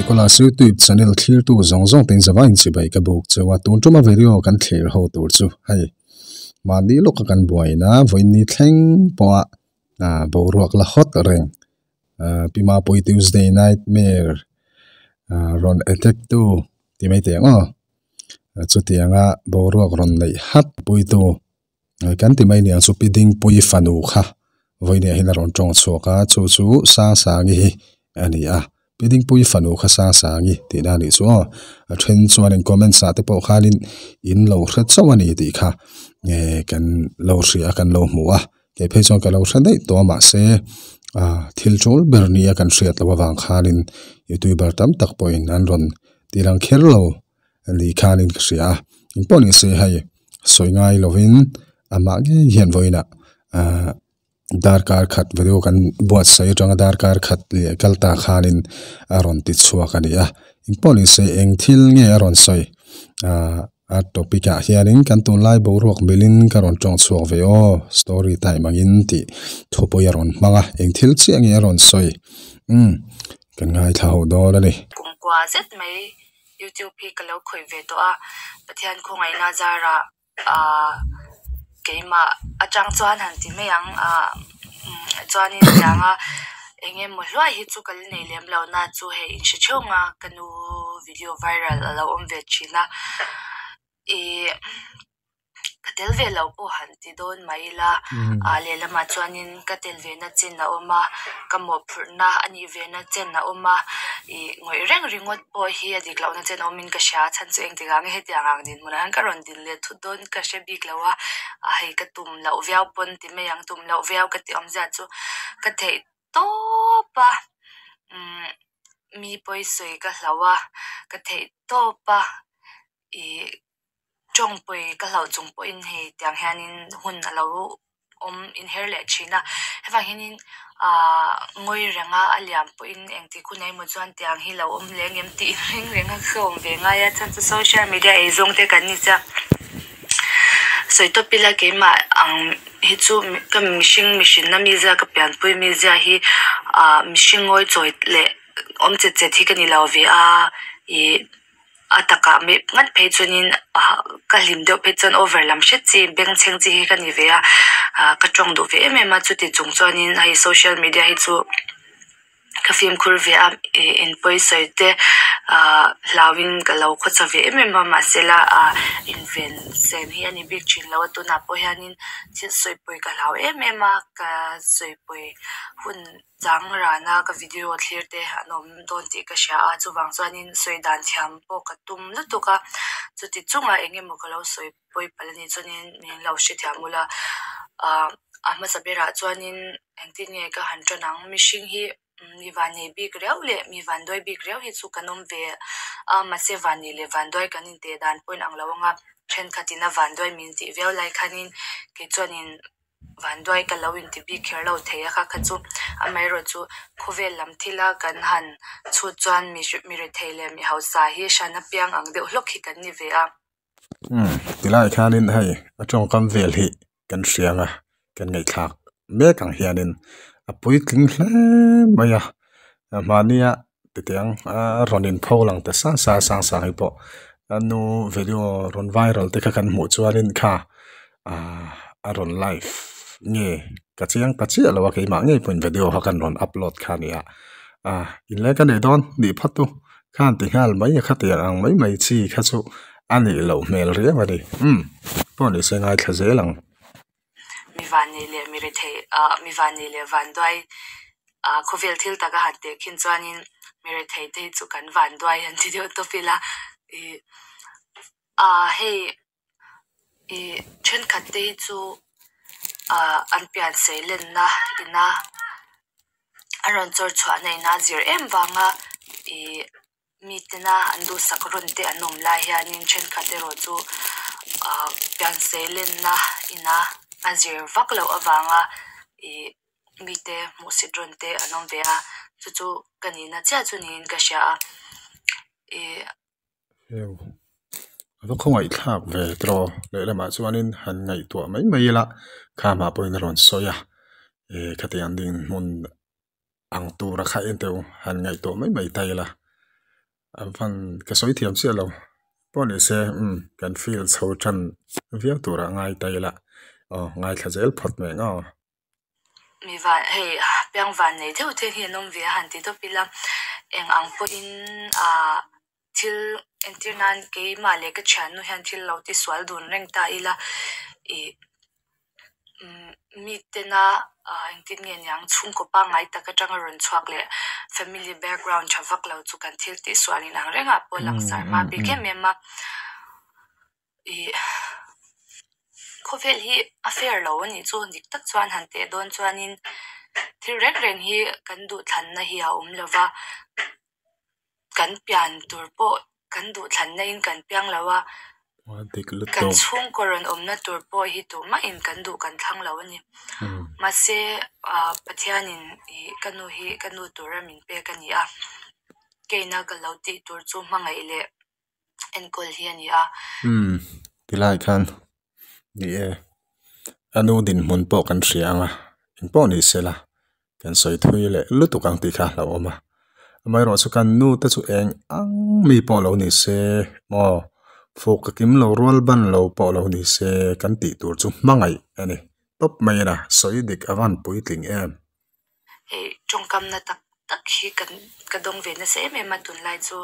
Nicholas YouTube channel thlirtu zawng zawng te in zavai in chibai ka buk cheu a, tun tuma video kan thlir ho tur chu hei mahni lawka kan buaina vawiin ni thleng pawha boruak la hawt reng Pi Mapui Tuesday Nightmare rawn attack tu ti mai teh ang aw chutianga boruak rawn neih hat puitu kan ti mai nia chu Pi Dingpui fanu kha vawinia hian a rawn tawng chhuak a chu chu Sangsangi hi a ni a Pi Dingpui fanu kha Sangsangi tihna a nih chu aw a then chuanin comments ah te pawh khanin in lo hre chauh a ni tih kha kan lo hria a kan lo hmu a. Kei phei chuan ka lo hre daih tawh a mahse ah thil tul ber nia kan hriat loh avang khanin youtuber tam tak pawhin an rawn ti lang kher lo ni khanin ka hria a engpawh ni se hei sawi ngai lovin amah ngei hian vawiinah ah darkar khat video kan buatsaih atanga darkar khat leh kal ta khanin a rawn ti chhuak a ni a engpawh ni se eng thil nge a rawn sawi ah. A topic ah hianin kan tunlai boruak milin ka rawn tawng chhuak ve aw, story time angin tih thupui a rawn hmang a, eng thil chiah nge a rawn sawi? Umm, kan ngaithla ho dawn a ni. Kum kua zet mai YouTube hi ka lo khawih ve tawh a, Pathian khawngaihna zarah aah keimah atang chuan han ti mai ang aah chuanin tianga eng emaw hluai hi chu ka la nei lem lo na chu hei in hre theuh ang a ka nu video viral a lo awm ve thin a ih ka tel ve lo pawh han ti dawn mai ila ah lehlamah chuanin ka tel ve na chin a awm a ka mawhphurhna a nih ve na chen a awm a ih ngawih reng ringawt pawh hi a dik lohna chen a awmin ka hria a chhan chu engtikah nge hetiang ang dinhmunah hian ka rawn din leh thut dawn ka hre bik lo a a hei ka tum loh viau pawn ti mai ang tum loh viau ka tih awmzia chu ka theih tawp a umm mi pawi sawi ka hlauh a ka theih tawp a ih tawngpui ka hlauh chung pawhin hei tiang hianin hun a lo awm inher leh thin a hevang hianin ahh ngawi renga a liam pawhin engtik hun emaw chuan tiang hi lo awm leh ang em tih reng reng a ka awm ve ngai a chhan chu social media eizawng te kan ni chiang sawi tawp ila keimah ang hi chu ka mihring mihrinna mizia ka pianpui mizia hi ahh mihring ngawi chawi leh awm chet chet hi ka ni lo ve a ih. A takah mi ngat phei chuanin ah ka hlim deuh phei chuan over lam hret chi bengchheng chi hi ka ni ve a ah ka tawng duh ve em em a chuti chung chuanin hei social media hi chu ka fimkhur ve a ih in pawisawi te ah hlauhin ka lo khawcha ve em em a mahsela ah inven sen hi a ni bik thin lo a tunah pawh hianin thil sawipawi ka hlau em em a ka sawipawi hun. Chang rana ka video thlir te an awm dawn tih ka hria a, chuvang chuanin sawi dan thiam pawh ka tum lutuk a, chuti chungah eng emaw ka lo sawi pawi palh a nih chuanin min lo hrethiam ula, ah a hmasa berah chuanin engtin nge ka han tan ang, mihring hi mi vannei bik riau leh mi vanduai bik riau hi chu kan awm ve a, mahse vannei leh vanduai kan inteh dan pawhin ang lo ang a, thenkhatin a vanduai min tih viau lai khanin kei chuanin Vanduai ka lo inti bik kher lo thei a kha kha chu amaherawh chu khawvel lam thila kan han chhut chuan mi mi rethei leh mi hausa hi hran apiang ang deuh hlawk hi kan ni ve a. Umm tilai khianin hei a tawngkam vel hi kan hriang a kan ngaihthlak mek ang hianin a puitling hle mai a mahnia titiang a rawn inpho lang ta sa sa sang sang hi pawh a nu video rawn viral te kha kan hmuh chuanin kha ahh a rawn live nge ka chiang ta chiah lo a keimah ngei pawhin video kha kan rawn upload kha a ni a ah inlai ka nei dawn nih phawt tu khan ti nghal mai a khatiang ang mai mai chi kha chu a nih loh hmel riau a ni umm pawh ni se ngaithla zel ang. Mi vannei leh mi rethei ah mi vannei leh vanduai ah khawvel thil taka han teh khin chuanin mi rethei te hi chu kan vanduai han ti deuh tawp ila ih ah hei ih thenkhat te hi chu ah an pian sei lenna ina a rawn chawr chhuahna ina zir em vanga ih. Mi tena an duhsak rawn te an awm lai hianin thenkhat erawh chu ah piansei lenna ina a zir vak loh avanga ih mite hmuhsit rawn te an awm ve a chu chu ka nihna chiah chu niin ka hria a ih. Heu a va khawngaih thlak ve tawh lehlamah chuanin han ngaihtuah mai mai ila khamah pawhin a rawn sawi a eh khatiang dinhmun ang tura kha en teuh han ngaihtuah mai mai ta ila. A van ka sawi thiam chiah lo. Pawh ni se umm kan feel chho tan viau turah ngai ta ila aw ngaithla zel phawt mai ang aw. Mi van hei piang van nei deuh te hi an awm ve a han ti tawp ila eng ang pawhin ah thil entir nan keimah leh ka thiannu hian thil lo ti sual dun reng ta ila ih Mitena engtin nge niang chhungkaw pangngai tak atanga rawn chhuak leh family background tha vak lo chu kan thil tih sual inang rengah pawh langsar hma bik em em a. Ih khawvel hi a fair lo a nih chu dik tak chuan han teh dawn chuanin thil reng reng hi kan duhthlanna hi a awm lo va, kan pian tur pawh Kan duhthlanna in kan piang lo a, kan chhungkaw rawn awmna tur pawh hi tumahin kan duh kan thlang lo a ni. Mahse Pathianin ih ka nu hi ka nu tura min pek a ni a, keina ka lo tih tur chu hmangaih leh enkawl hi a ni a. Umm tilai khan ni e, a nu dinhmun pawh kan hria ang a, engpawh ni sela Kan sawi thui leh lutuk ang tih kha a hlauhawm a. Amaherawhchu kan nu te chu eng ang mi pawh lo ni se maw fuk ka kim lo rual ban lo pawh lo ni se kan tih tur chu hmangaih a ni. Tawp mai ina sawi dik a van puitling em. Hei tawngkamna tak tak hi kan ka dawng ve nasa em em a tunlai chu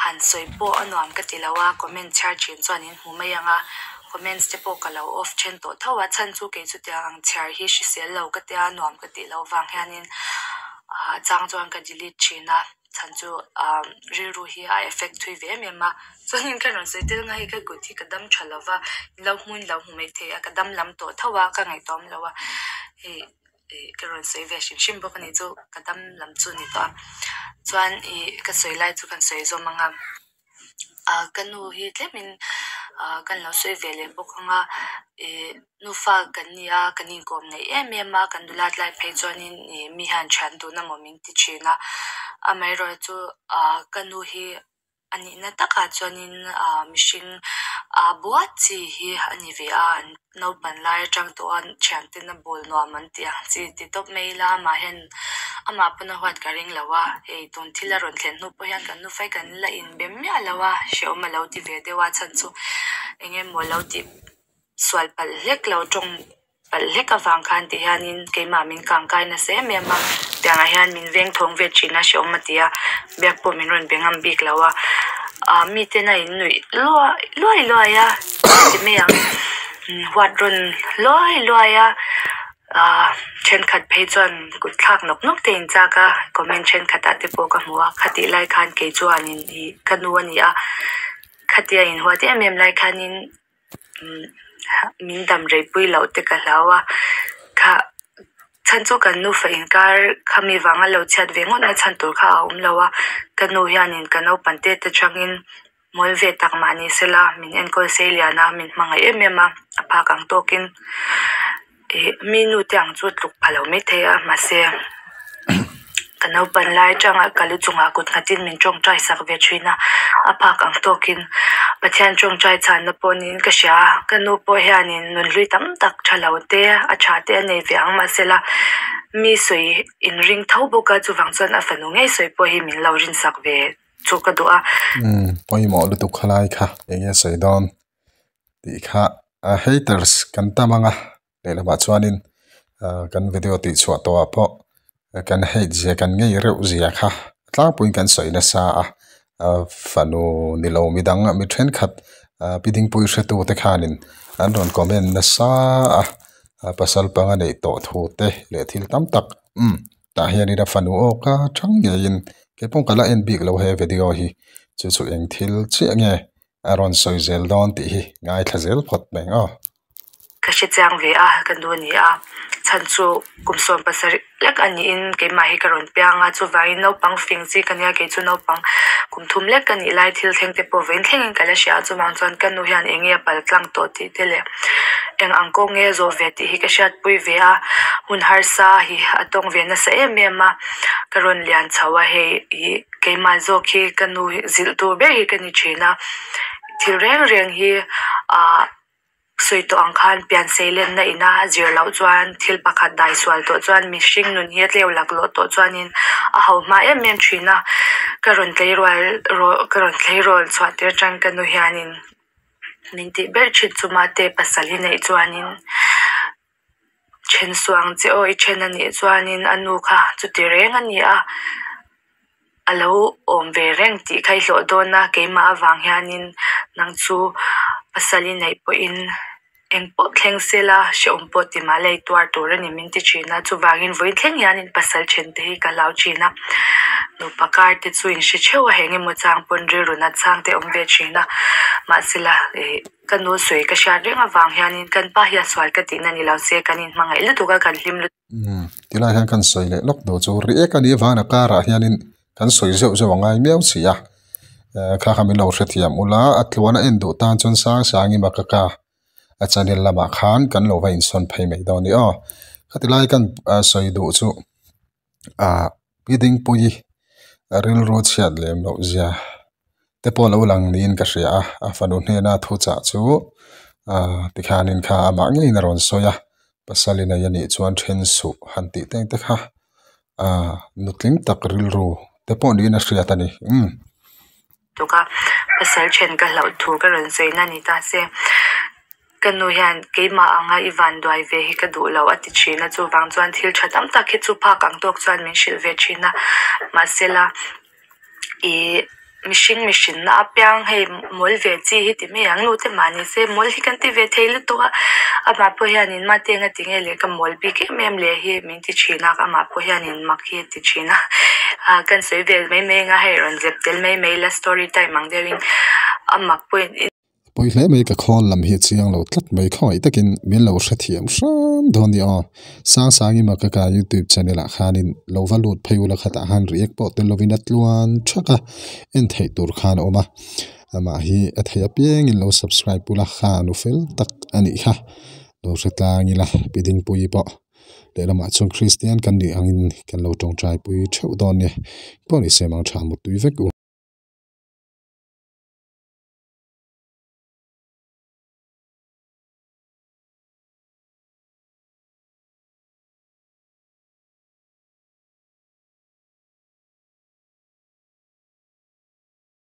han sawi pawh a nuam ka ti lo a comment chhiar thin chuan in hmu mai ang a comments te pawh ka lo off then tawh tho a chhan chu kei chutiang ang chhiar hi hrisel lo ka tia nuam ka tih loh vang hianin ah chang chuan ka delete thin a chhan chu ah rilru hi a effect thui ve em em a chuanin ka rawn sawi tel nga hei ka kut hi ka dam tha lo va lo hmuin lo hmu mai thei a ka dam lam tawh tho a ka ngaihtuah awm lo a hei ih ka rawn sawi ve hrim hrim bawk a nih chu ka dam lam chu a ni tawh a chuan ih ka sawi lai chu kan sawi zawm ang a ah ka nu hi tlemin ah kan lo sawi ve leh bawk ang a ih nufa kan ni a kan inkawm neih em em a kan nula tlai phei chuanin ih mi hian thian dun amaw min ti thin a amaherawhchu ah ka nu hi. A nihna takah chuanin ah mihring ah buat chi hi a ni ve a, an naupan lai atang tawh a thiantena ball nuam an tih ang chi ti tawp mai ila amah hian amah pawn a huat ka ring lo a, hei tun thil a rawn thlen hnu pawh hian kan nufai kan la inbem miah lo a, hrehawm a lo ti ve deuh a chhan chu eng emaw lo tih sual palh hlek lo tawng Palh hlek avang khan ti hianin keimah min kang kai nasa em em a, tiangah hian min veng thawng ve thin a hrehawm a ti a, biak pawh min rawn be ngam bik lo a, ah miten a in nuih luai luai luai a ti mai ang, huat rawn luai luai a, ah thenkhat phei chuan kut thlak nawk nawk te in chak a, comment thenkhat ah te pawh ka hmu a, khatih lai khan kei chuanin ih ka nu a ni a, khatia in huat em em lai khanin. Min dam rei pui loh te ka hlau a, kha chhan chu kan nufa inkar khami vanga lo chhiat ve ngawt na chhan tur kha a awm lo a, ka nu hianin ka naupang te te changin mawl ve tak mah ni sela min enkawl sei lian a, min hmangaih em em a, a phak ang tawkin Ih mi nu te ang chu tluk pha lo maithei a mahse ka naupan lai atanga ka lu chungah kut nghatin min tawngtai sak ve thin a a phak ang tawkin Pathian tawngtai chhanna pawh niin ka hria a ka nu pawh hianin nunhlui tam tak tha lo te a tha te a nei ve ang mahsela mi sawi inring tho bawk a chuvang chuan a fanu ngei sawi pawh hi min lo rinsak ve chu ka duh a. Umm pawimawh lutuk khalai kha eng nge sawi dawn tih kha a haters kan tam ang a lehlamah chuanin ah kan video tih chhuah tawhah pawh kan hate zia kan ngei reuh zia kha tlangpuiin kan sawi nasa a ah fanu ni lo midang mi thenkhat ah pi dingpui hretu te khanin an rawn comment nasa a ah pasal panga neih tawh thu te leh thil tam tak umm tah hianin a fanu aw ka chang ngeiin keipawh ka la en bik lo he video hi chu chu eng thil chiah nge. A rawn sawi zel dawn tih hi ngaithla zel phawt mai ang aw. Ka hre chiang ve a, ka nu a ni a, chhan chu kum 70 lek a niin keimah hi ka rawn piang a, chuvangin naupang fing chi ka nia, kei chu naupang kum thum lek ka nih lai thil thleng te pawh vawiin thlengin ka la hria a, chuvang chuan ka nu hian eng nge a pal tlang tawh tih te leh eng ang kawng nge a zawh ve tih hi ka hriatpui ve a, hun harsa hi a tawng ve nasa em em a, ka rawn lian chho a hei ih. Keimah zawk hi ka nu hi zilh tur ber hi ka ni thin a, thil reng reng hi ah sawi tawh ang khan pian sei lenna ina zir loh chuan thil pakhat dai sual tawh chuan mihring nun hi a tleu laklawh tawh chuanin a ho hma em em thin a. Ka rawn tleirawl ka rawn tleirawl chhuah tir atang ka nu hianin min tih ber thin chu mate pasal hi neih chuanin then suang che aw i then a nih chuanin a nu kha chuti reng a ni a a lo awm ve reng tih kha i hlawh dawn a keimah avang hianin nang chu pasal i neih pawhin eng pawh thleng se la hrehawm pawh ti mah la i tuar tur a ni min ti thin a chuvangin vawiin thleng hianin pasal then te hi ka hlau thin a nupa kar te chu in hre theuh a eng emaw chang pawn rilru nat chang te a awm ve thin a mahsela ih ka nu sawi ka hriat reng avang hianin kan pa hi a sual ka tihna ni lo se kan inhmangaih lutuk a kan hlim lutuk. Umm tilai hian kan sawi leh lawk duh chu riek a nih avangin a karah hianin kan sawi zeuh zeuh a ngai miau si a eh kha kha min lo hrethiam ula a tluan a en duh tan chuan sang sangin a ka ka a channel lamah khan kan lo va insawn phei mai dawn a ni aw khatilai kan sawi duh chu ah pi dingpuii rilru chhiat lem loh zia te pawh lo lang niin ka hria a a fanu hnena thu chah chu ah tikhanin kha amah ngeiin a rawn sawi a pasal i nei anih chuan then suh han tih teng te kha ah nutling tak rilru te pawh niin a hriat a ni umm. Tuk a, pasal then ka hlauh thu ka rawn sawi na ni ta se, ka nu hian keimah anga i van duai ve hi ka duh lo a ti thin a, chuvang chuan thil tha tam tak hi chu phak ang tawk chuan min hrilh ve thin a, mahsela ih mihring mihrinna apiang hei mawl ve chi hi ti mai ang nu te mah ni se mawl hi kan ti ve thei lutuk a, amah pawh hianin mate eng a ti nge le ka mawl bik em em le hi min ti thin a, amah pawh hianin mak hi a ti thin a. Ah kan sawi vel mai mai anga hei rawn zep tel mai mai la story time ang deuhin a mak pawhin in. Pawi hle mai ka khawl lam hi a chiang lo tlat mai khawngaih takin min lo hrethiam hram dawn ni aw. Sangsangi Makaka youtube channel ah khanin lo va lut phei ula khatah khan react pawh tel lovin a tluan thak a en theih tur khan a awm a. Amah hi a theih apiangin lo subscribe ula kha nu fel tak a nih kha. Lo hre tlang ila Pi Dingpuii pawh. Lehlamah chuan Kristian kan nih angin kan lo tawngtai pui theuh dawn nia. Pawh ni se mang tha mutui vek u.